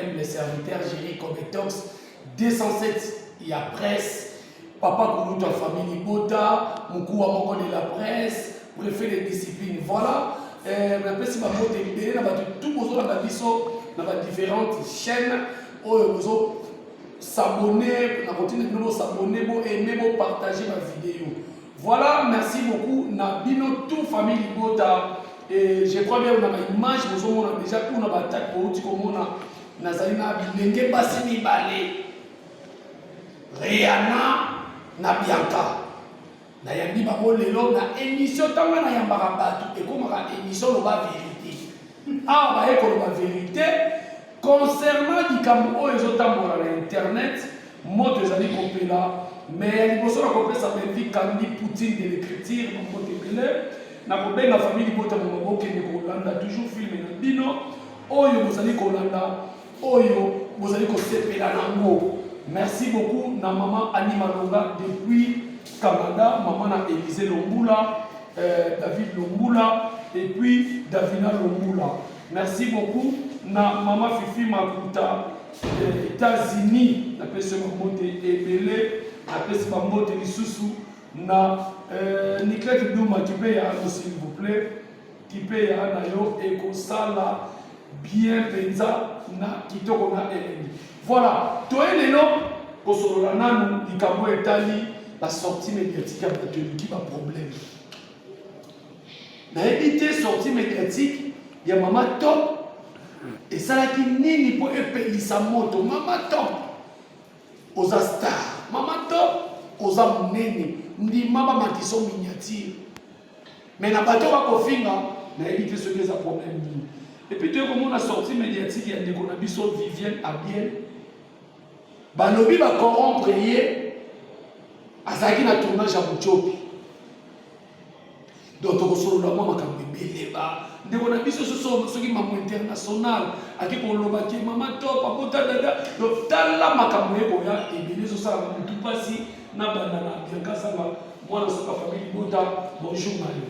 Humble serviteur Jerry Cobetox 207 ya presse, papa kulutu ya famille libota, mokuwa moko de la presse, préfet de discipline. Voilà, napesi bambote ebele na bato tout bozolanda biso na badifférentes chaînes oyo bozo s'abonner, na kotinda bino bos'abonner, boaimer, bopartager bavideo. Voilà, merci beaucoup na bino tout, famille libota. Et je crois bien na baimage bozomona déjà kuna, baattaque bouti komona. Nazali na bilenge basi mibale, Riana na Bianca. Nayambi bango lelo na émission. Ntango nayambaka bato, ekomaka émission Loba Vérité. Awa baye koloba vérité concernant likambo oyo ezotambola na internet, moto ezali kopela. Mais ya liboso, na kopesa Belvi Kandi, Poutine de l'écriture, bambote ebele. Na kobenga famille libota moma, bokende kolanda toujours film na bino oyo bozali kolanda, oyo bozali kosepela nango. Merci beaucoup na mama Ani Malonga depuis Canada, mama na Élysée Lombula, David Lombula et puis Davina Lombula. Merci beaucoup na mama Fifi Makuta, États-Unis. Napesi yo bambote ebele. Napesi bambote lisusu na Niclete Duma. Kipe ya ano, s'il vous plaît, kipe ya na yo ekosala bien mpenza na kitoko na elengi. Voilà, toye lelo kosolola nanu likambo etali basortie médiatique ya bato eluki baproblème. Nayebi te, sortie médiatique ya mama Top esalaki nini mpo epelisa moto? Mama Top, oza star. Mama Top, oza monene, ndima bamakiso miniature. Mais na bato bakofinga, nayebi te soki eza problème nini. Et puis toye komona sortie médiatique ya ndeko na biso Vivienne Abiel. Balobi bacorrompre ye, azalaki na tournage ya Mutiopi. Donc tokosolola mwa makambo ebele. Ba ndeko na biso soso, soki mambo international ake koloba ke mama Top abota dada. Donc tala makambo ye koya ebele ezosalaka motu mpasi. Na banda na Bianca Sanga, mwana soka famille libota. Bonjour na yo.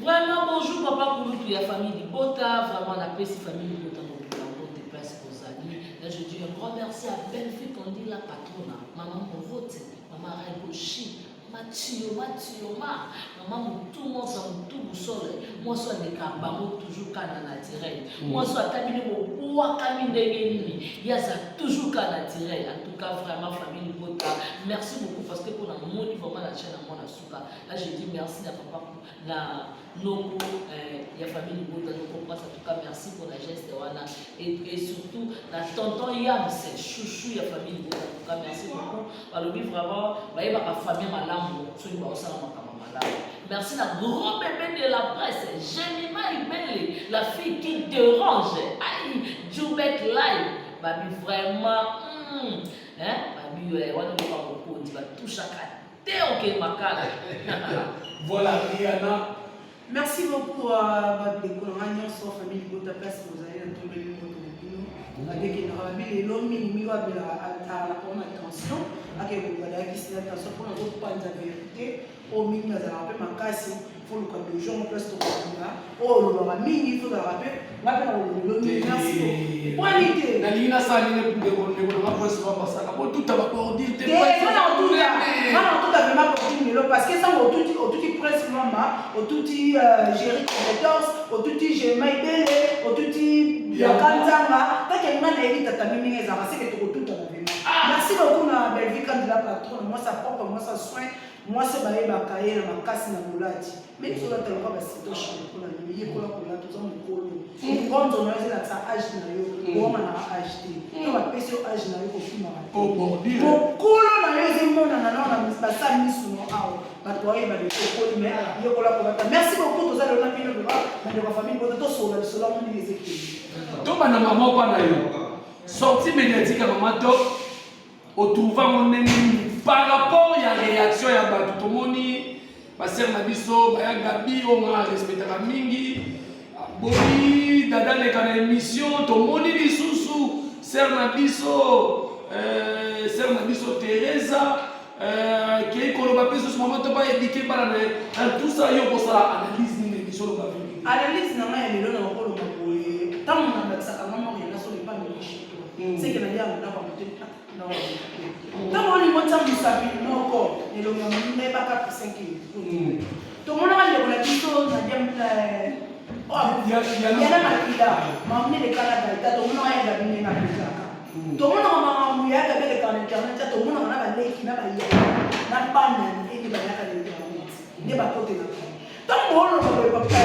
Vraiment, bonjour papa kulutu ya famille libota. Vraiment, napesi famille libota mobimba mbote place kozali. Là, je dis un grand merci à Bellevue Kandi, la patrona, maman Morote, mama Raiboshi, Mathieu, Mathieu, ma mama motu mwasa motu busole, mwasi aleka bango toujours ka na naturel. Mwasi ata bino bobwakami ndenge nini, ye aza toujours ka naturel. En tout cas, vraiment, famille libota, merci beaucoup, parce que mpona moni vraiment na chaîne ya mwana suka. Là, je dis merci na papa na noko ya famille libota, noko Prince. En tout cas, merci pour la geste wana et surtout na tonton Yams, chouchou ya famille libota. En tout cas, merci beaucoup. Balobi vraiment bayebaka famille malamu soki baosala makambo malamu. Merci na gros bébé de la presse, Jemima Ibele, la fille qui dérange. Aïe, Jubek Live babi vraiment, hein, babi wana eloko ya mokonzi batushaka te, oke makala. Voilà, Rihanna. Merci beaucoup à bandeko na nga nyonso, famille libota place bozali. Na tombeli moto na bino babekendaka babi lelo mingimingi babelaka azalaka mpona tension, ake kobalakisi na tension mpona kopanza vérité oyo mingi azalaka mpe makasi. Faut luka dojo place tokolinga oyo olobaka mingi, faut ozalaka mpe nga mpe na kolobelo mingi. Merci pwani te. Nalingi nasala nini, ndeko nanga Prince Bambasaka, botuta babordure te. Nga na otuta vraiment bordure lelo, parce que sango otuti, otuti Prince Mwamba, otuti Géri Compétence, otuti Gema Ibele, otuti Biaka Nzanga. Take nga nayebi tata ndenge ezalaka seke tokotutana vraiment. Merci beaucoup na Belvi Kandila, patron, mwasi propre, mwasi soin, mwasi bayebaka ye na makasi na bolati. Me biso olata lokwa basitoche mpona nini? Yekola kolata, oza mokolo. Ngonzo na yo ezelakisa age na yo, owamanaka age te. To bapesi yo age na yo, kokimaka te. Mokolo na yo ezomonana nao na basali misu no awa, bato bayeba lelo okoli. Me yekola kolata. Merci beaucoup. Toza lelo na bino vraiment, bandeko ya famille bota, tosolola lisolo yango ndenge ezekeli. Tobanda mama opa na yo, sortie médiatique ya mama Top, otrouve yango ndenge nini par rapport ya réaction ya bato? Tomoni basere na biso baya Gabi, oyo nga respectaka mingi, boyi dada leka na émission. Tomoni lisusu sere na biso, sere na biso Teresa, kei koloba mpe susu mama to baéduquer bana na ye. Na tout ça, yo kosala analyse nini, émission Loba Vérité? Analyse na ngai ya lelo, na bakoloba boye: ntango nalakisaka nga moko yana solo epa mishi. na ndako ya moto. Ntango olingo tia mosapi moko elongi ya moninga, yebaka pusenki. Tomonaka ndeko na biso na yana makila mamunene kala gaita, tomonaka ya Gabi ndenge apesaka. Tomonaka makambo ya Gabi elekaka na internet. Tomonaka na baleki na bayaka na bana ndenge bayaka na internet nde bakotelaka. Ntango oloba boye,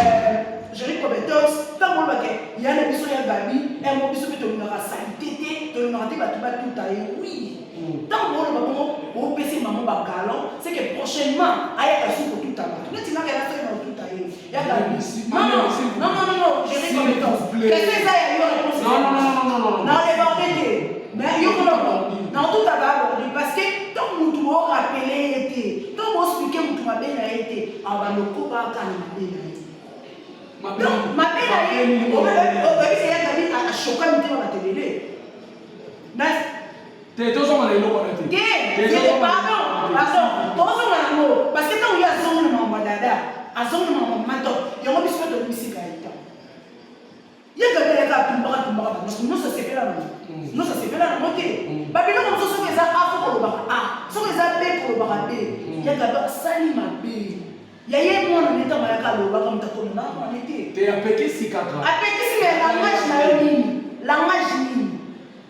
Jerry Cobetos, ntango olobake ya na biso ya Gabi emo, biso mpe tolingaka salite te, tolingaka te bato batuta ye. Oui, ntango oloba bongo, opesi mamo bagalon, c'est que prochainement ayaka su kotuta bato neti ngaka yana. Soki na otuta ye ya Gabi, non, non, non, non, non, Jerry Cobetos, question eza ya yo, réponse na odéborde te. Mais yo koloba na otutaka abordi, parce que ntango mutu orappeler ye te, ntango boexpliquer mutu mabe na ye te, abalokoba kaka na mabe na ye. Donc mabe na ye, oyebisa ya Gabi ashoka mitema bato ebele. Te, tozonga na eloko wana te. Te, pardon, pardon, tozonga yango, parce que ntango ye azongi na makambo ya dada, azongi na makambo mato yango, biso mpe tobimisika ye. Ntango ye Gabi ayaka, atumbaka, atumbaka bato nyonso, asepela nango nyonso, asepela nango te. Babiloko mosusu, soki eza A, faut kolobaka A, soki eza B, kolobaka B. Ya Gabi asali mabe ya ye mwana ne. Ntango ayaka, alobaka moto akomona mwana te. Te, apekisi kaka. Apekisi, mais langage na yo nini? Langage nini?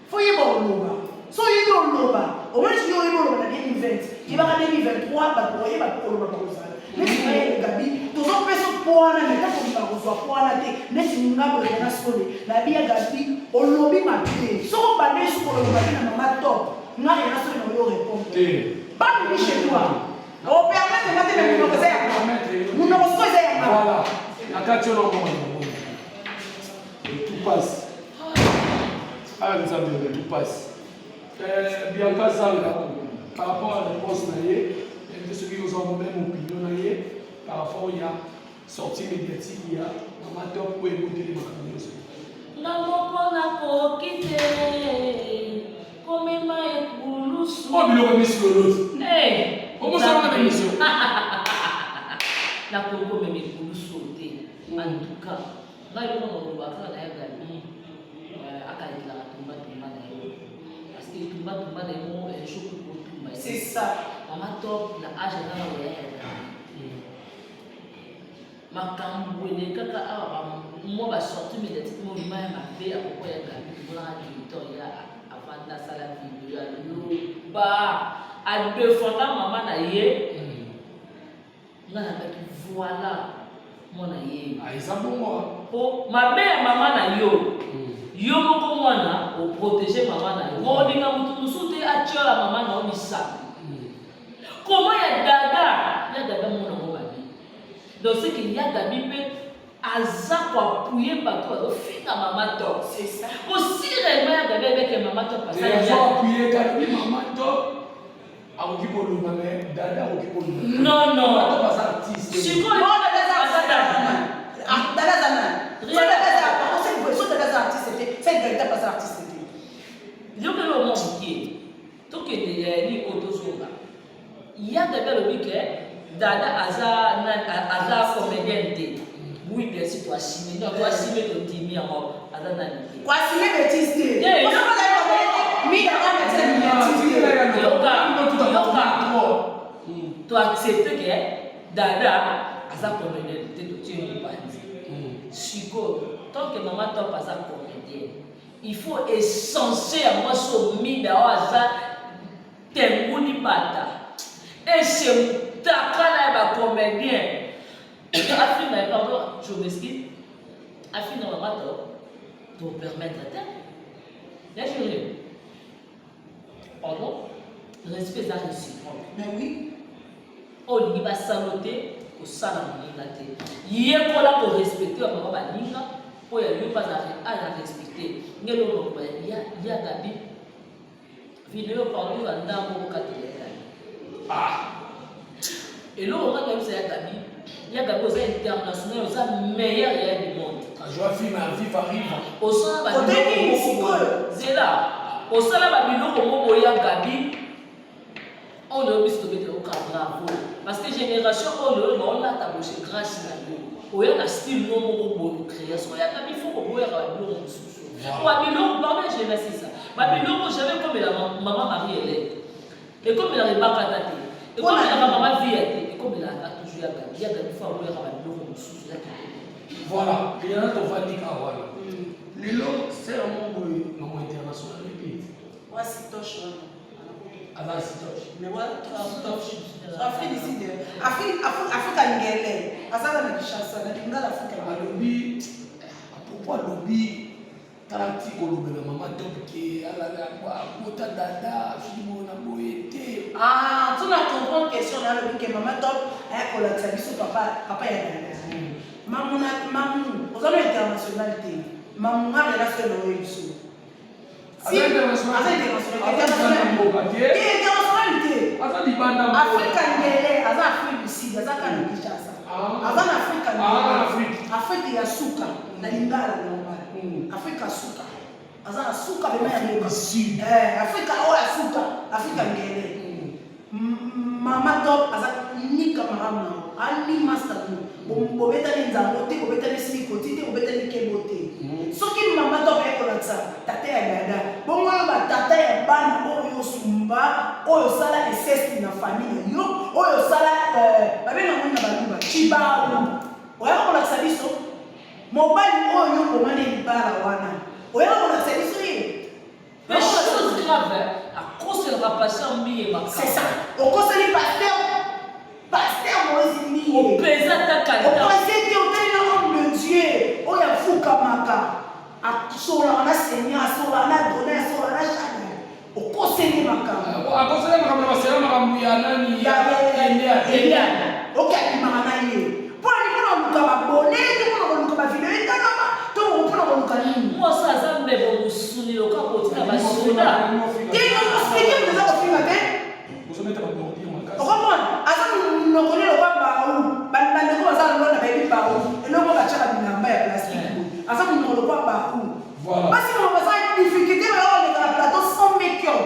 Faut yeba oloba. So oyebi oloba, omoni, soki oyebi oloba na 2020, yebaka 2023 bato koyeba mpe koloba bakozala neti ngai Gabi. Tozopesa po wana, me ntango kolinga kozwa po wana te. Neti nga boye na sole nayebi ya Gabi olobi mabe. Soki obande soki olobi mabe na mama Top, nga na sole na oyo répondre pas mimi chez toi. Opermettre nga te, mais monoko eza yanga, monoko siko eza yanga. Voilà, na kati oyo naomona tout passe. Ah Nzambe, tout passe. Bianca Zanga, par rapport à la réponse na ye, te, soki oza même opinion na ye par rapport ya sortie médiatique ya mama Top oyo eboteli makambo nyonso. Nga moko nakoki te komema ekulusu. Oyo biloko misiloloti. Omosalanga na émission. Nakoki komema ekulusu te. En tout cas, ngai eloko nakoloba kaka na ya Gabi, akalekelaka tumbatumba na ye, parce que tumbatumba na ye moko un jour kotumba. C'est ça. Mama Top na age aza na oya ya Gabi, makambo elekaka awa, mwa basortie médiatique mobima ya mabe akoko ya Gabi. Tomonaka directeur ya avanda, asala video, aloba, adefenda mama na ye. Nga nabaki, voilà mwana ye. Eza bongo. Po mabe ya mama na yo, yo moko mwana oprotéger mama na yo, olinga motu mosusu te atiola mama na yo misato koma ya dada ya dada mona ngo mabe. Donc c'est que ya Gabi mpe aza koappuyer bato bazofinga mama Top. C'est ça. Po si réellement ya Gabi ayebeke mama Top azo appuyer, kalobi mama Top akoki koloba, mais dada akoki koloba. Non, non. Mama Top aza artiste. Sikoyo Bon, dada aza ah, dada aza nani? So dada aza, pardon, c'est vrai, so dada aza artiste te, c'est Gaëtan aza artiste te. Yokeli omo mokie, tokende ni oyo tozonga. Ya Gabi alobi ke dada aza aza comédienne te. Oui, bien sûr, toassume, non, toassume, tondimi yango, aza nani te. Koassume bêtise te. Mida wana tia bêtise te. Yoka, yoka, toaccepte ke dada aza comédienne te, totie mopanzi. Sikoyo, tant que mama Top aza comédienne, il faut essentiel ya mwasi omida oyo aza tenguni bata ese mutakala ya bacomédien afinga ye. Pardon, je m'excuse, afinga mama Top, topermettre te. Ya chéri, pardon, respect eza réciproque. Mais oui. Oyo olingi basalo te, kosala moninga te. Yekola korespecte bamama baninga mpo ya yo mpe aza respecte. Ngeli oyo ya Gabi video, pardon, oyo ndambo okatela ya Gabi. Eloko kaka yebisa ya Gabi, ya Gabi oza international, oza meilleur ya du monde. Azwa film ya Viva Riva. Osala babiloko, zela, osala babiloko moko ya Gabi oyo biso tobetela oka bravo, parce que génération oyo baolata boshe grâce na yo. Oya na style no moko boye, création ya Gabi. Faut koboyaka babiloko mosusu po babiloko, pardon, je vais ça. Babiloko jamais ekomela mama Marie Helène. Ekomelaka ebakata te. Ekomelaka mama Viya te. Ekomelaka toujours ya Gabi. Ya Gabi faut aboyaka babiloko mosusu eza kitoko. Voilà, Rihanna tovandi kaka wana. Lelo sœur moko boye maman international epe. Wasi tosh wana. Aza sitoche. Mais wa tosh. Afrique du Sud. Afrique Afrique Afrique ngele. Azala na Kinshasa na Lingala Afrique. Alobi à propos alobi tala ti kolobela mama top ke abota dada soki boye na boye te. Ah, tu na comprendre question na alobi ke mama top aya kolakisa biso papa papa ya dada. Mamu na mamu oza na international te. Mamu nga relation na oyo biso. Aza international. Aza international. Aza libanda mboka te. Te international te. Aza libanda mboka. Afrika ndele aza Afrique du Sud aza kaka na Kinshasa. Ah. Aza na Afrika ndele. Ah, na Afrique. Afrique ya suka na lingala normal. Afrika suka. Aza na suka pema ya Afrique mboka. du Sud. Eh, Afrika oyo ya suka, Afrika ndele. Mama top aza ni camarade na yo, ani master no. Bobetani nzango te, bobetani silikoti te, bobetani kebo te. Soki mama top aye kolakisa tata ya dada, bongo yo batata ya bana oyo osumba, oyo osala inceste na famille na yo, oyo osala babenga ngo na baluba tshibawu. Oyaka kolakisa biso mobali oyo yo oboma na libala wana, oyaka kolakisa biso ye. Mais chose grave, akoselaka pasteur Mbiye makambo. C'est ça. Okoseli pasteur, pasteur Moïse Mbiye. Opeza ata qualité. Opese te otali na homme de Dieu oyo afukamaka asolaka na Seigneur, asolaka na Adonai, asolaka na Shaddai. Okoseli makambo. Akoseli makambo na basela makambo ya nani ya Eliane. Eliane. Ok, abimaka na ye. Mpo na nini? Mpo na koluka babone to mpo na koluka bavideo etalama to mpo na koluka nini? Mwasi aza mbebo mosuni loka kotika basoda. Te, explique moto aza kofinga te. Ozobeta babordure makasi. Okomona aza monoko nde lokwa bau. Bandeko baza na Londres bayebi bau. Eloko batiaka bilamba ya plastique boye. Aza monoko lokwa bau. Voilà. Basi bango baza na difficulté bayo koleka na plateau sans make-up.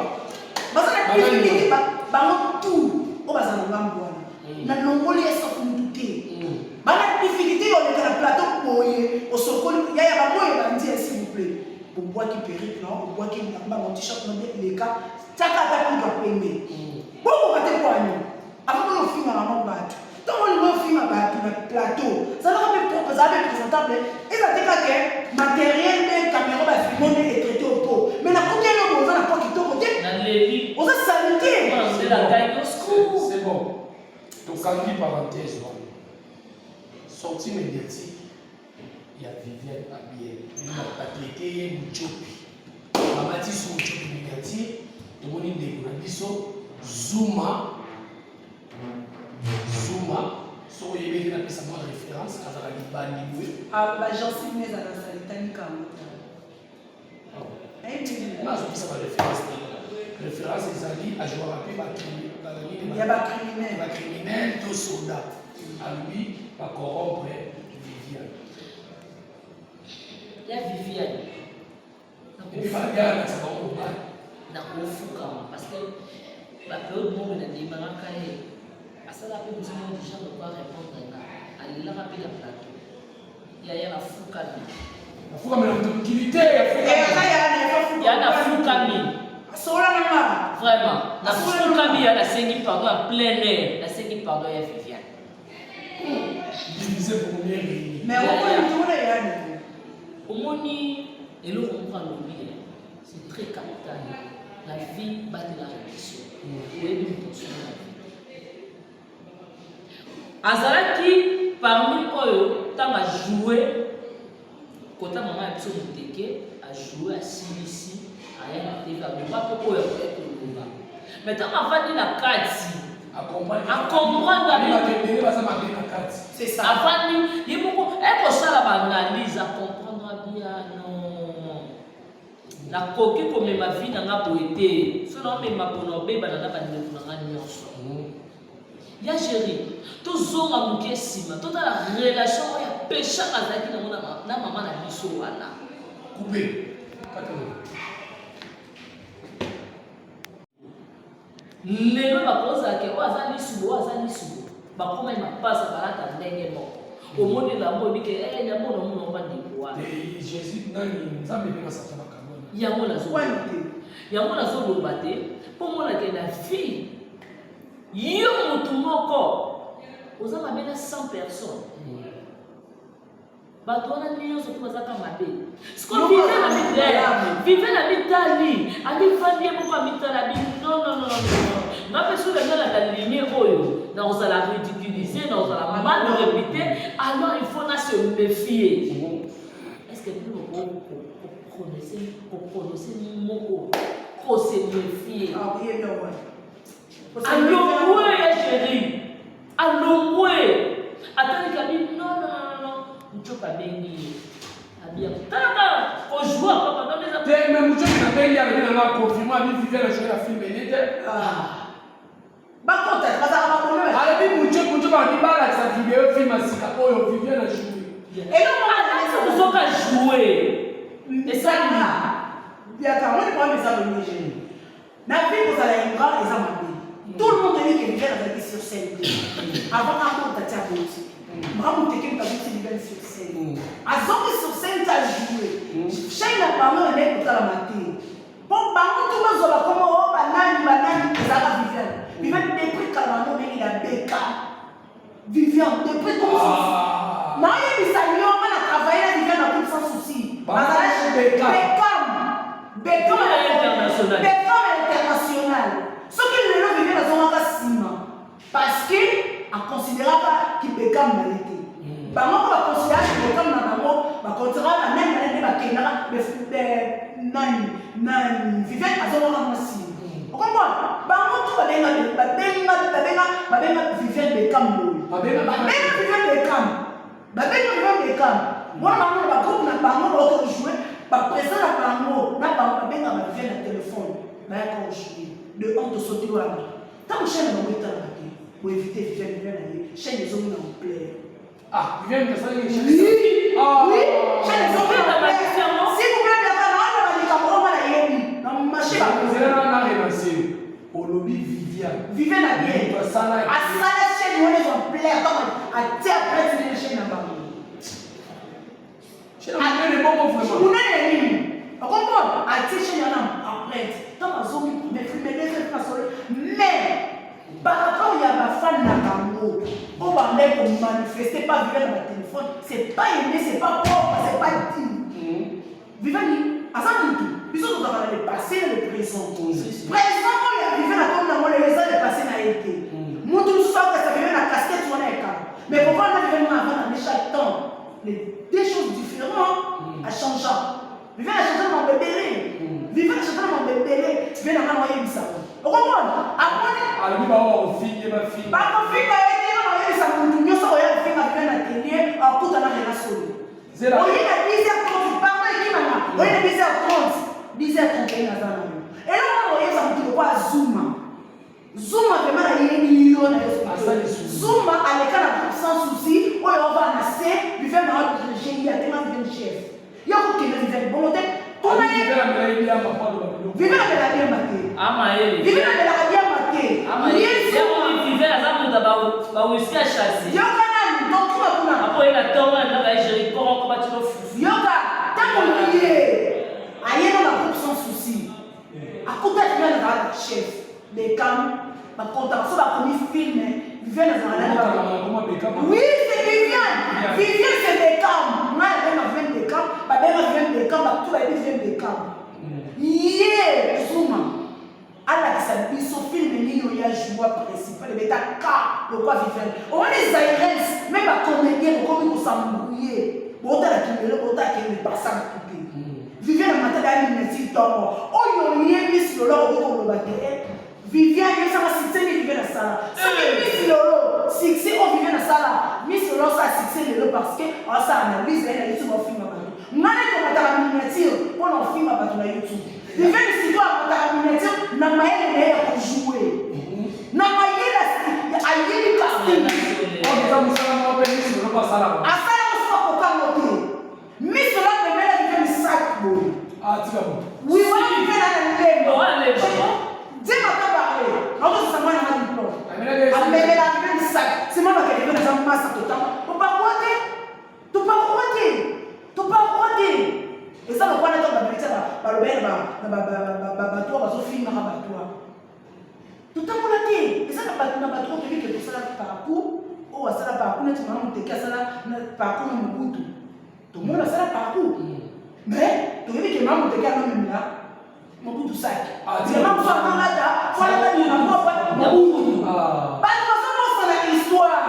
Baza na difficulté bango tout oyo baza na ngambo wana. Na longoli ye sauf mutu te. Bana difficulté yo leka na plateau boye osokoli yaya bango ebandi ya s'il vous plaît. Bobwaki perruque na obwaki bilamba na t-shirt na leka tiaka ata poudre pembe. Bokoka te kwa nini? Avant boyo ofinga na bato. Ntango olingi ofinga bato na plateau, zalaka mpe propre, zala mpe présentable. Eza te kaka matériel nde caméra bafilme nde etraite au pot. Mais na koki eloko oza na po kitoko te. Naleli. Oza salite. Mwana nzela ngai au secours. C'est bon. Tokangi parenthèse wana. Sortie médiatique ya Viviane Abiel. Batraité ye Mutshopi. Bamatisi Mutshopi médiatique. Tomoni ndeko na biso Zuma. Zuma soki oyebi ete napesa mwa référence azala libandi boye. Ah, ba gencive nde ezalaka salite anika yango. Nazopesa ba référence te. Référence ezali ajouaka mpe ya bacriminel. Bacriminel to soldat. Alobi bacorrompre Viviane. Ya Viviane. Ebialakisa bango mobali. Nakofukama parce que baperiode moko nandimaka ye asala mpe mosu moko déjà lokola répondre nga alelaka mpe na plateau yaya nafukami. Nafukamela moto mokili te. Ya nafukami. Asola na nga. Vraiment nafukami ya nasengi pardon en plein air, nasengi pardon ya Viviane. Divisé pour mieux régner. Mais okoyi moto wana yani. Omoni eloko moko alobi, c'est très capital. La vie batela relation. Oyebi moto mosusu na vie azalaki parmi oyo ntango ajoue kota mama ya biso moteke ajoue asilisi aya na tv aloba mpe oyo akoki koloba, mais ntango avandi na kati acomprendre. Ebele baza mabe na kati. C'est ça. Avandi ye moko ekosala baanalyse, acomprendre bien: non, nakoki komema vie na nga boye te. So naomema mpona obebana na bandeko na nga nyonso. Ya chéri, tozonga moke nsima, totala relation oyo ya peshaka azalaki nango na mama na biso wana. Coupe katana. Lelo bakozalaka oyo aza lisubo, oyo aza lisubo, bakomai mapasa balata ndenge moko. Omoni elamba, oyebi ke elamba oyo namona ngo bandeko wana. Te, Jésus nani Nzambe mpe nasata makambo wana. Yango nazo yango nazoloba te mpo monake na fille yo motu moko oza mabe na 100 personnes. Bato wana nyonso to bazaka mabe. Siko vive na mitali, amifandi ye moko, amitala bi non, non, non, non, nga mpe soki nazalaka ligne oyo, nakozala ridiculisé, nakozala mal réputé. Alors il faut na se méfier. Est ce que bino koprononcer moko kose méfier? Alongwe ya chéri, alongwe, atalika bi non, non, non, non. Muchoka abengi ye, abia talaka kojouer papa donc eza te. Mais Muchoki nabengi, alobi nanga confirme, abi Viviane ajoue na film ene te. Bakota bazalaka babono. Alobi Muchoki, Muchoki alobi balakisa video film ya sika oyo Viviane ajoue. Alakisa kozoka joue esali. Yaka omoni, problème eza bonigene na vie. Kozala ingrat eza mabe. Tout le monde oyebi ke Viviane azalaki sur scène te avant akota ti aboti. Mramuteke moto aboti Viviane sur scène, azongi sur scène ti ajoue. Chaîne na bango na ndenge kotalama te, mpo bango tu bazwa bakoma o banani banani, ezalaka Viviane. Viviane depuis kala bango ndenge na beka Viviane depuis nayebisa yo nga na travaille na Viviane na groupe Sans Souci. Beckham. Beckham, Beckham. International. Beckham international. Soki lelo Viviane azongaka nsima parce que aconsidéraka ki Beckham na ye te, bango ko baconsidéraka Beckham na bango, baconsidéraka banani banani nde bakendaka nani nani. Viviane azongaka mwa nsima, okomona bango tu babenga babenga babenga babenga Viviane Beckham boye. Babenga. Babenga Viviane Beckham, babenga Viviane Beckham wana. Bango na bagroupe na bango baoki kojouer, baprésident na bango na bango babengaka Viviane na telefone, bayaka kojouer de honte. Soki wana ntango chaîne na bango etalaka te, boévite Viviane. Viviane na ye chaîne ezongi na ampleur. Ah, Viviane asalaki. Oui. Ah. Oui, chaîne ezongi na Viviane ampleur. abakisi yango. S'il vous plaît, biaka na wana balikambo oyo nga nayebi na marché. Nzela na remercier, olobi Viviane. Viviane na bien. Moto asala. Asala chaîne wana ezwa ampleur ntango atia prête nene chaîne na bango. Chaîne monene bongo vraiment? Monene nini? Ocomprendre, atie chaîne wana empreinte ntango azongi premier film, deuxième film asolo. Mais par rapport ya bafan na bango oyo bandai komanifeste pas Viviane na batelefone, c'est pas aimé, c'est pas propre, c'est pas digne. Viviane aza mutu, biso tozalaka na le passé na le présent. Présent oyo ya Viviane akomi nango lelo eza le passé na ye te. Mutu mosusu akokasa Viviane na casquette wana ekala, mais kovanda Viviane wana avanda ne chaque temps les deux choses différentes. Achangeant, Viviane achange na mambo ebele, Viviane achange na mambo ebele. Viviane anga na oyebisa okomona amoni. Alobi bango bakofinge, bafinga. Bakofinga ye te. Nga oyebisa mutu nyonso oya kofinga Viviane na télé, akutana rena solo. Zela. Oye na 10h30, pardon, ekimanga, oye na 10h30, 10h31 aza na yo. Eloko wana oyebisa motu lokwa Zuma. Zuma vraiment nayebi yo na yo. Asali susu. Zuma aleka na groupe Sans Souci oyo ova na se Viviane na dirige ye, atenga Viviane chef yo kokende Viviane bongo te. Tuna ye. Viviane amelaki diamba po aloba biloko. Viviane amelaka diamba te. Amayele. Viviane amelaka diamba te. Ye Zuma. Viviane aza moto bawiski ya chasse. Yoka nani tokima kuna. Apo ye na ntongo na ndako ya géri koroko batino fufu. Yoka, ntango ye ayeba na groupe Sans Souci, akuta Viviane azalaka chef Bekam, bakota so bakomi film, Viviane azalaka na. Koma Bekam. Oui, c'est Viviane. Viviane, c'est Bekam. Ngai nabenga Viviane Bekam, babenga Viviane Bekam, bato bayebi Viviane Bekam. Ye Zuma alakisa biso film nini oyo ajoua principal ebeta ka lokwa Viviane. Omoni zairens, même bacomédien bokomi kosambrouye, botala kindelo, botala kende pasa bato te. Viviane amataka ya mineti ntongo oyo ye Miss Lolo akoki koloba te. Viviane yebisaka succès nini Viviane asala? Soki Miss Lolo, succès oyo Viviane asala, Miss Lolo asala succès lelo parce que asala analyse na ye na YouTube, afinga bato. Ngai nakomataka miniature mpona ofinga bato na YouTube. Viviane sikoyo amataka miniature na mayele na ye ya kojouer, na mayele ayebi casting. Oyo eza mosala moko mpe Miss Lolo asalaka. Asala mosusu akokango te. Miss Lolo amemela Viviane sac boye. Ah, tika moto. Oui, wana Viviane ana lemba. Wana lemba. Dieu m'a pas parlé. Nakosisa mwana na diplôme. Amelaki. Amemela Viviane sac. Sima bakende, Viviane aza masa totanga. Topakwa te, topakwa te, topakwa te. Eza lokwana to babelisa balobele. bato na bato oyo toyebi ke tosala parcours, oyo asala parcours neti mama Moteki, asala parcours na Mobutu, tomona asala parcours, mais toyebi ke mama Moteki anomemela Mobutu saki. Mama mosu anolata folata nina propre Mobutu. Bato bazobosana histoire.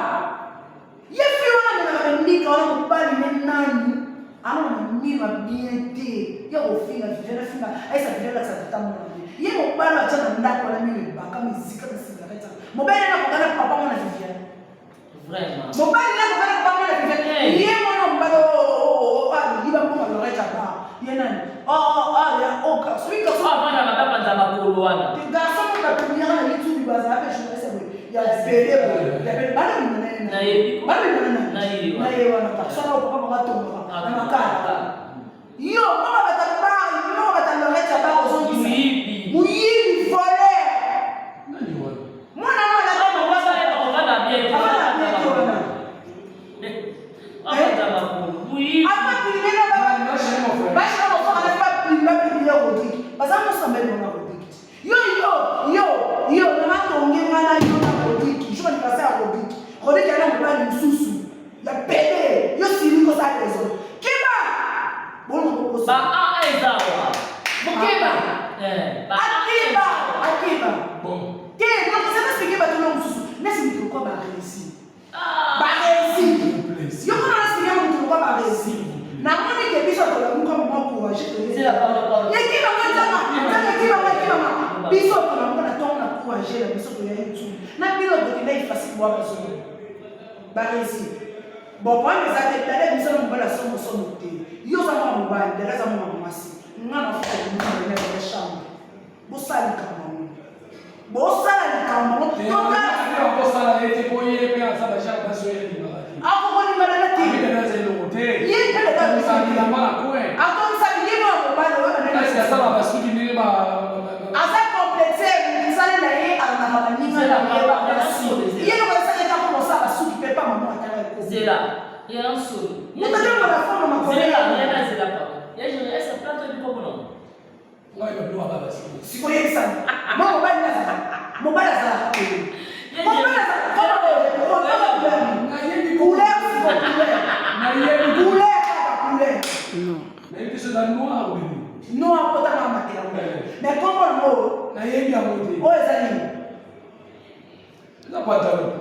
Ye fi wana amelaka bembika wana, mobali ne nani alona mima bien te ya kofinga Viviane, afinga ayesa Viviane alakisa tata mwana ye. Mobali atya na ndako wana mino ebaka mizika misinga kati mobali nani akokana papa mwana Viviane? Vraiment. Mobali nani akokana papa mwana Viviane? Ye mwana mobali ayiba mbongo Lorette aba ye nani soki garçon Avanda bapanza makolo wana. Garçon moko bapubliaka na YouTube, bazala mpe journaliste boye ya pede ya pede, balobima na ye. Nayebi. Balobima na Na ye wana. Na ye wana, garçon oyo papa bango atongaka na makala. Yo moko bata bar, moko bata Lorette ya bar, ozongisa. Moyibi. Moyibi, voleur. Nani wana? Mwana no alaka. Avanda bien te. Avanda bien te wana. Apanza makolo. Moyibi. Apapublier Nani, bashana mofrère. Bashana mofrère, bapublier Rodrigue, baza mosamba ebona Rodrigue. Yo yo yo yo na matonge nga na yo na Rodrigue, jour anniversaire ya Rodrigue, Rodrigue ana mobali mosusu ya pede. Yo sili kosala raison, keba bona kokosa. Ba A eza wa. Mokeba. Eh, ba A. Akeba, akeba. Bon. Te, donc ça va expliquer bato na mosusu nesi moto lokwa baréussi. Ah. Baréussi. S'il vous plaît. Yo kuna nasinga moto lokwa baréussi, namoni ke biso tolamuka moma courage. Zela, pardon, pardon. Ekimanga nzanga nzanga, ekimanga, ekimanga. Biso tolamuka na ntongo na courage na biso, toya YouTube na bino, tokenda ifasi bwa bazolo baréussi. Bon, problème eza te. Dada, biso na mobali asomosomo te. Yo oza mwana mobali, dada aza mwana mwasi. Nga na futa na chambre, bosala likambo yango, bosala likambo yango, totala. Akosala ye te po ye mpe aza bajare basi oyo alingaka te. Akokolingana na te. Abidana aza eloko te. Ye mpe dada. Atongisaka bilamba na coin. Atonisaki ye mwana mobali oyo. Kasi asala basuki ndenge ba Aza complexe, misala na ye alandaka baninga na ye basi. Ye loko esaleka mpo mosala basuki mpe pa mama atala eko. Zela. Ya nsolo. Moto atomona fono makolo. Zela, ya zela, pardon. Ya je est ce plateau du komona. Ngai babiloko aba basi. Sikoyebisana mwa mobali nazala, mobali azalaka koyo, mobali azalaka Nayebi. Couleur, siko couleur. Nayebi. Couleur, kaka couleur. Nayebi te so eza noir ou nini. Noir akotanga maternel, mais kombo nango? Nayebi yango te. Oyo eza nini? Eza pantalon.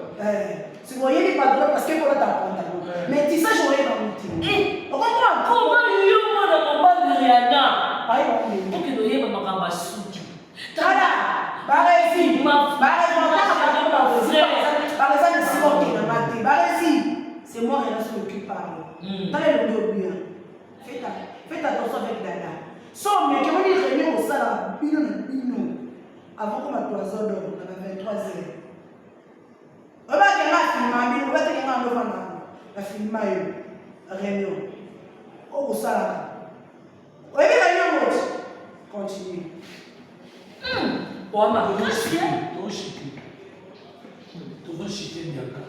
Siko oyebi pantalon parce que kolata pantalon, mais tissage oyeba ngo te, ocomprendre? Comment yo mwana mobali Rihanna Ayeba ngo. Okende oyeba makambo ya suki. Tala baresi, bareza misika okendanga te. Baresi, c'est moi Rihanna sur le cul parle. Tala elongi obia. Faites attention avec dada. So meke moni réunion kosala bino na bino avant koma 3 heures d'or na ba 23 heures, obakenga afilma bino, obatekenga andofanda na filma yo réunion oyo kosalaka. Oyebi réunion moti continue. Oa makasi. Toshite, tozoshite Bianca.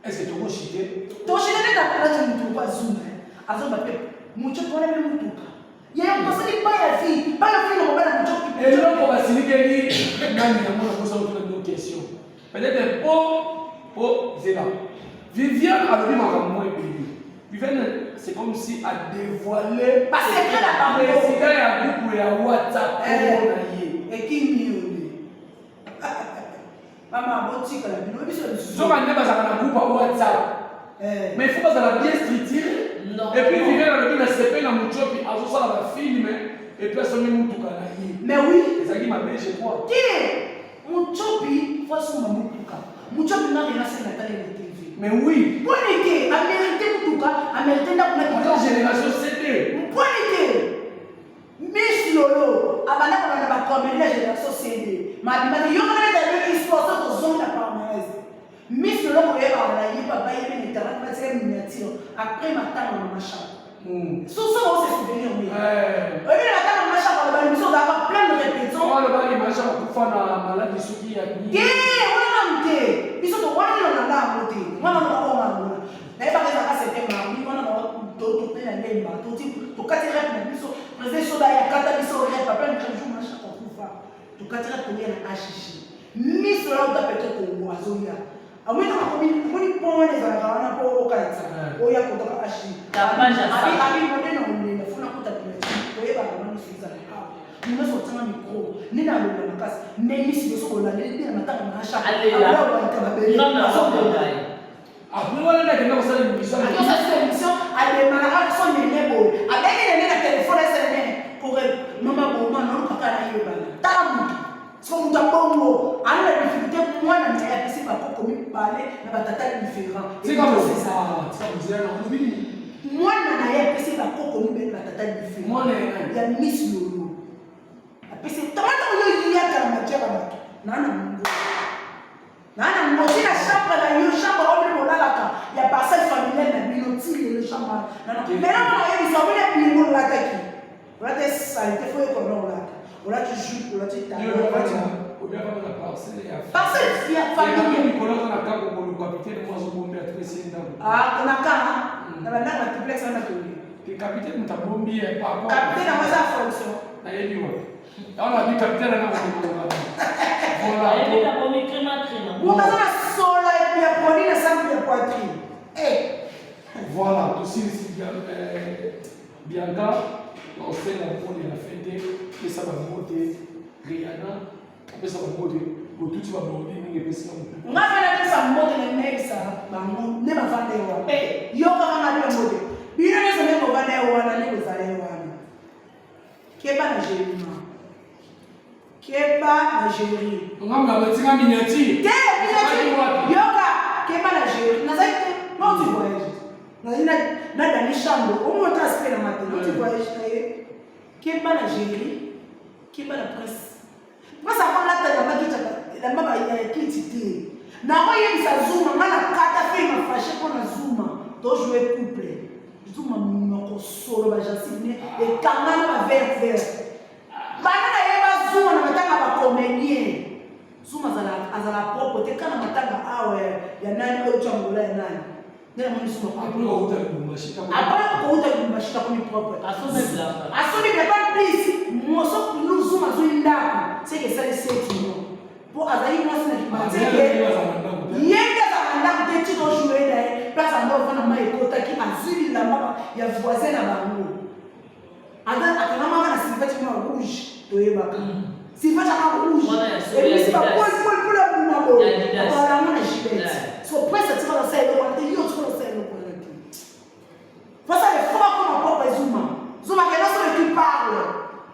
Est ce que tokoshite? Toshite nde na place mutu kwa zuma azoba mpe mutu mpona mpe mutuka ye tosali pa ya fille, pa ya fille na mobala mutu. Eloko basilikeli nani yango, nakosa kotuna bino question peut-être po zela. Viviane alobi makambo mo ebele. Viviane, c'est comme si a dévoilé Basecret na bango. Président ya groupe ya WhatsApp kombo na ye. Ekimi yo nde mama, botikala bino biso lisusu. Soka nde bazalaka na groupe ya WhatsApp, mais il faut bazala bien structuré. Non. Et puis Viviane alobi na sepe na Mutiopi azosala bafilm et puis asombi mutuka na ye. Mais oui. Ezalaki mabe, je crois. Te, Mutiopi faut asomba mutuka. Mutiopi na Rena se natali na TV. Mais oui. Mponi te amérite mutuka, amérite ndako na Ata génération CD. Mponi te Miss Lolo abanda kolanda bacomédie ya génération CD, mabimaki yo kana neti ayoki histoire. So tozongi na palmarès, Miss Lolo koyebaka na ye papa yebi na internet, batika miniature après matanga na mashako. So so ose souvenir mi oyebi na matanga na mashako, aloba biso ozalaka plein de répétition. Alobaki masha akufa na maladi soki ya nini. Te, wana nanu te, biso to wana nano nanda yango te. Wana nano bakonga yango nayebaka ezalaka c'était mardi wana tope na lemba toti tokati rep na biso. Président soda yakata biso rep après le jour masha akufa, tokati rep, toya na HG. Miso na uta petro Congo azoya. Amoni ntango akomi omoni pont wana ezalaka wana mpo okanisa oya kotaka ashi. Abi abi mode na olela funa kota miniature toyebaka wana nyonso ezala awa. Nyonso otianga micro nde na aloba makasi mais misi liboso bolandeli nde na matanga na asha. Alela. Mabele. Azokola. Après wana nde akenda kosala émission. Akenda kosala émission ademaraka so nene boye abengi nene na telefone esa nene kore mama boma naolukaka na yebana tala motu soko moto ya bongo aza na difficulté mwana na ye apesi bakoko mibale na batata différent mwana na ye apesi bakoko mibale na batata différent ya miss lolo apesi ntango ntango yo yaka na matière ya bato naa na mongo naa na mongo ti na chambre na yo chambre oyo bino bolalaka ya parcelle familiale na bino ti lelo chambre wana mena mona oyebisa omoni ebilingo olataki olati salite fo yekola na olata olati jupe olati talon parcelle familiale mikolo aza na kako koluka capitaine mwa azobombi atupesi ye ndako ah, na ka na bandako na triplex wana tondi te capitaine moto abombi ye capitaine yango aza fonction nayebi wapi yango nabi capitaine ana kokoloka moto aza na solo ya produit na sample ya poitrine eh. Voilà, tosilisi euh, Bianca naosenga mponi ya fin te pesa bambote Rihanna apesa bambote botuti babordi mingi epesi na motu nga mpe napesa mbote na nayebisa bango nde bavanda ye wana eh, yokaka nga bino mbote bino nyonso nde bovanda ye wana nde bozala ye wana keba na jerima keba na jeri ngambo batika miniature te miniature yoka keba na jeri nazali te non tu voyage nazali na dani chambre omoi ota aspect na mate non tu voyage na ye keba na jeri keba na prince prince akolata elamba kiti elamba ya kiti te nakoyebisa zuma nga na kata film afashe mpo na zuma tojoue couple zuma monoko solo bagensive ne ekangana ba vert vert banda nayeba zuma na matanga ba comedien zuma azala azala propre te kana matanga awa ya nani oyo tyangola ya nani nde namoni zuma après kouta lubumbashi takomi propre asomi bilamba plus moso zuma azwi ndako seke esali seti mois po azali mwasi na kimateke ye nde azalaka ndako te ti tojoue na ye place yango ofanda mai ekotaki azwi bilamba ya voisin na bango Ata akangamaka na silvete moko ya rouge toyebaka. Silvete aka rouge. Ebimisi ba pole pole pole ya mbuma boye. Akolala yango na gibete. So prince atikala osala eloko wana te yo otikala osala eloko wana te. Face à l'effort comme propre Zuma. Zuma kena sur qui parle.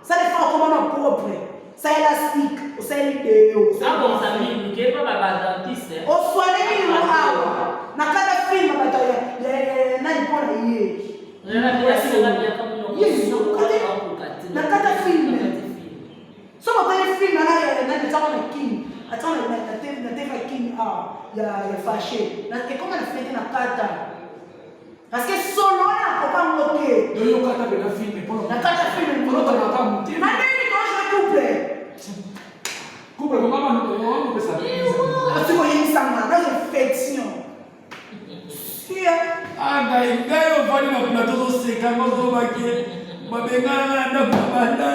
Ça l'effort comme un propre. Ça élastique, ça vidéo. Ah bon, ça mingi, kepa ba ba dentiste. Oswane mingi awa. Na kata film bato ya nani mpo na ye. Na kata film. Soki otali film wana ya nani atiaka na kin atiaka na tv ya kin awa ya fache ekoma na fete na kata parce que solo wana nakoka yango te toyokata mpe na film na kata film na ndenge tojoue couple couple komama soki oyebisanga nazo infection Ah, ngai ngai ovandi na plateau ozoseka ngo ozobake babengana nga na ndako na banda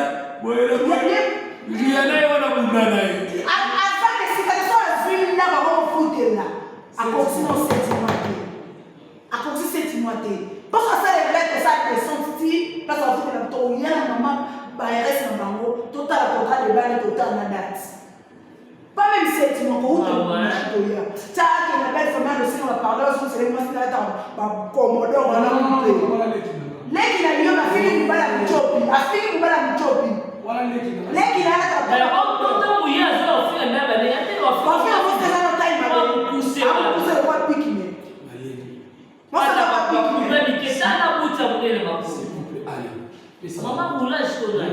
boye na boye riana ye wana bunda na ye aza na esika te so azwi ndako akomofutela akokisi no seti mois te akokisi seti mois te mposo asala elete osala descente ti place afutela toya na mama bares na bango totala contrat de bale totala na date Pas même sept mois kouta koya. Tiake na belle famille osenga ba pardon azongisela mwasi na ata ba commodore wana mpe. Leki na yo afingi mobala muchopi, afingi mobala muchopi. Leki na alata ntango ye aza ofinga nde baleki ate ofinga mwasi aza na taille mabe. Akupuse lokola piki ne. Mwasi aza lokola piki ne. Tala buta monene makolo. Maman roulage kona.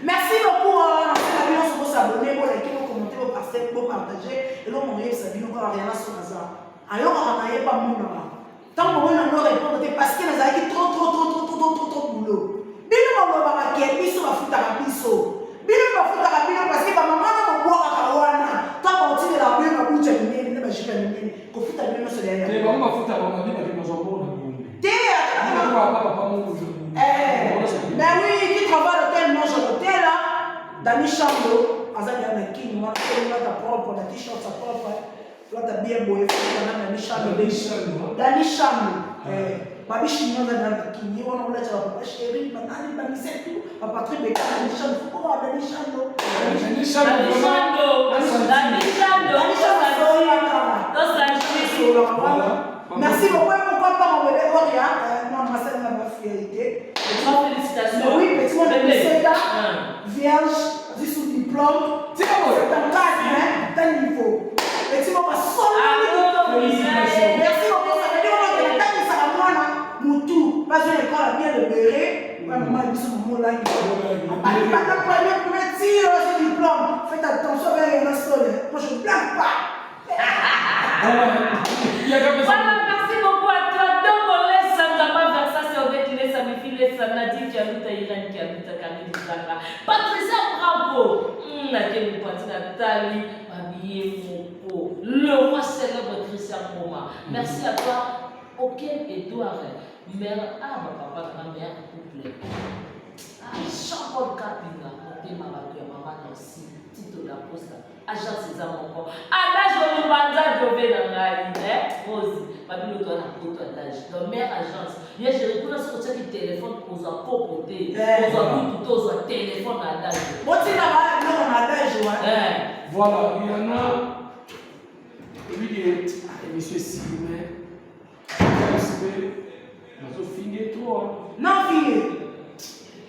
Merci beaucoup hein. Na bino soki bosabone bolike bokommente bopartage eloko moyebisa bino kaka riana soki aza ayokaka na ye bamonaka ntango bomoni na no répondre te parce que nazalaki trop trop trop trop trop trop trop boulot bino bolobaka ke biso bafutaka biso bino bafutaka bino parce que bamama na bobwakaka wana ntango bakotindelaka bino babuta minene na bajipe ya minene kofuta bino nyonso ya te bango bafuta bango babi bakende bazwa mbongo na gombe te eh, mais oui qui travaille l'hôtel mange l'hôtel dani chambo. aza deya na king wana olata propre na t-shirt sa propre olata bien boye fana Dani Chano Dani Chano babi chinois aza deya na king ye wana olata ba papa chéri banani banise tout ba Patrick Beka Dani Chano foko Dani Chano Dani Chano Dani Chano Dani Chano Merci beaucoup. Et pourquoi pas mon bébé Oria, moi, ma sœur, ma fidélité. Félicitations. Oui, petit moi, de 17 ans, vierge, dit sous diplôme. C'est un cadre, hein, d'un niveau. Petit moi, ma soeur. Merci beaucoup. Ça veut dire qu'on a des ça moi, Moutou, pas une école à bien le béret. Ouais, maman, ils sont mon là. Ah, pas le premier, premier tir, ce diplôme. Faites attention avec les sol. Moi, je ne blague pas. Voilà, merci beaucoup à toi. Dongole Sangama Versace Odette Lesa Mifi Lesa Nadine Kialuta Irène Kialuta Camille Zanga Patricia Bravo Nake Mupati Nathalie Babiye Moko le roi célèbre Christian Ngoma. Merci à toi Oken Edouard mère ah ba papa na mère couple ah Jean-Paul Kapinga motema bato ya mama Nancy Tito da Costa agence eza moko adage olubanza jove na ngai eh Rose babino to na poto adage donc mère agence ye jeri kuna soki otiaki telefone kozwa kopo te kozwa kutu te ozwa telefone na adage botinda bana biloko na adage wa voilà il y en a ebiki émission esili mais bazofinge trop non finge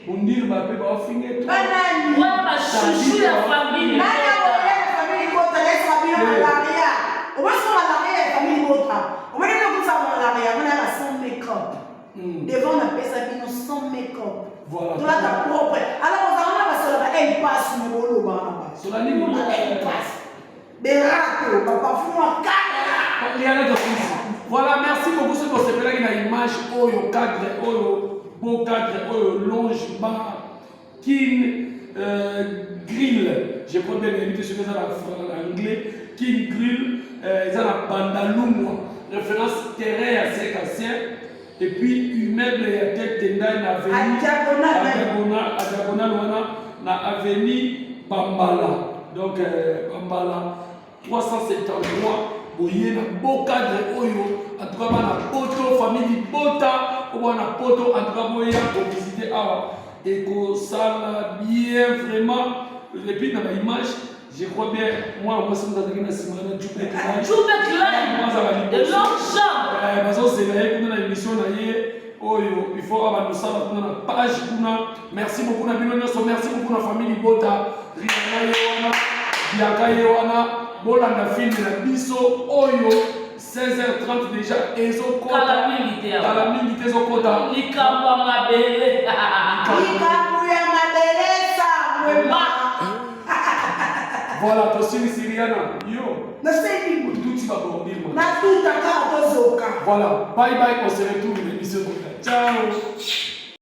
ondire bape baofinge trop banani wana bachouchou ya famille nani akoya famille libota yesaka bino malaria obosi malaria ya famille libota omoni bino kusa malaria mona yaka sans make-up devant napesa bino sans make-up Voilà. Tolata propre alors ozala na basola ba el passe me bolobaka na bato Sola nini? Ba el passe berato baparfum akala. Liana Dofisi. Voilà, merci beaucoup ceux qui ont na image oyo cadre oyo beau cadre oyo longe bar kin grill. Je crois bien invité sur eza na anglais kin grill eza na Bandalungwa référence terrain ya sec ancien et puis immeuble ya tête tendai na avenue A diagonale. À diagonale wana na avenue Bambala donc Bambala 373 boye na beau cadre oyo. En tout cas bana poto, famille libota oyo bana poto, en tout cas boya kovisite awa, ekosala bien vraiment. Et puis na baimage, je crois bien mwana mwasi moto azalaki na nsima na Jube. Jube Klein de longue jambe. Bazozela ye kuna na émission na ye oyo il faut abanda osala kuna na page kuna. Merci beaucoup na bino nyonso, merci beaucoup na famille libota. Riana ye wana, Biaka ye wana, bolanda film na biso oyo 16h30 déjà ezokota. Kala mingi te awa. Kala mingi te ezokota. Likambo ya mabele. Likambo ya mabele sangwema. Voilà, tosilisi. Riana yo. Nasengi. Otuti babordure. Natuta kaka tozoka. Voilà, bye bye, on se retrouve l'émission. Ciao.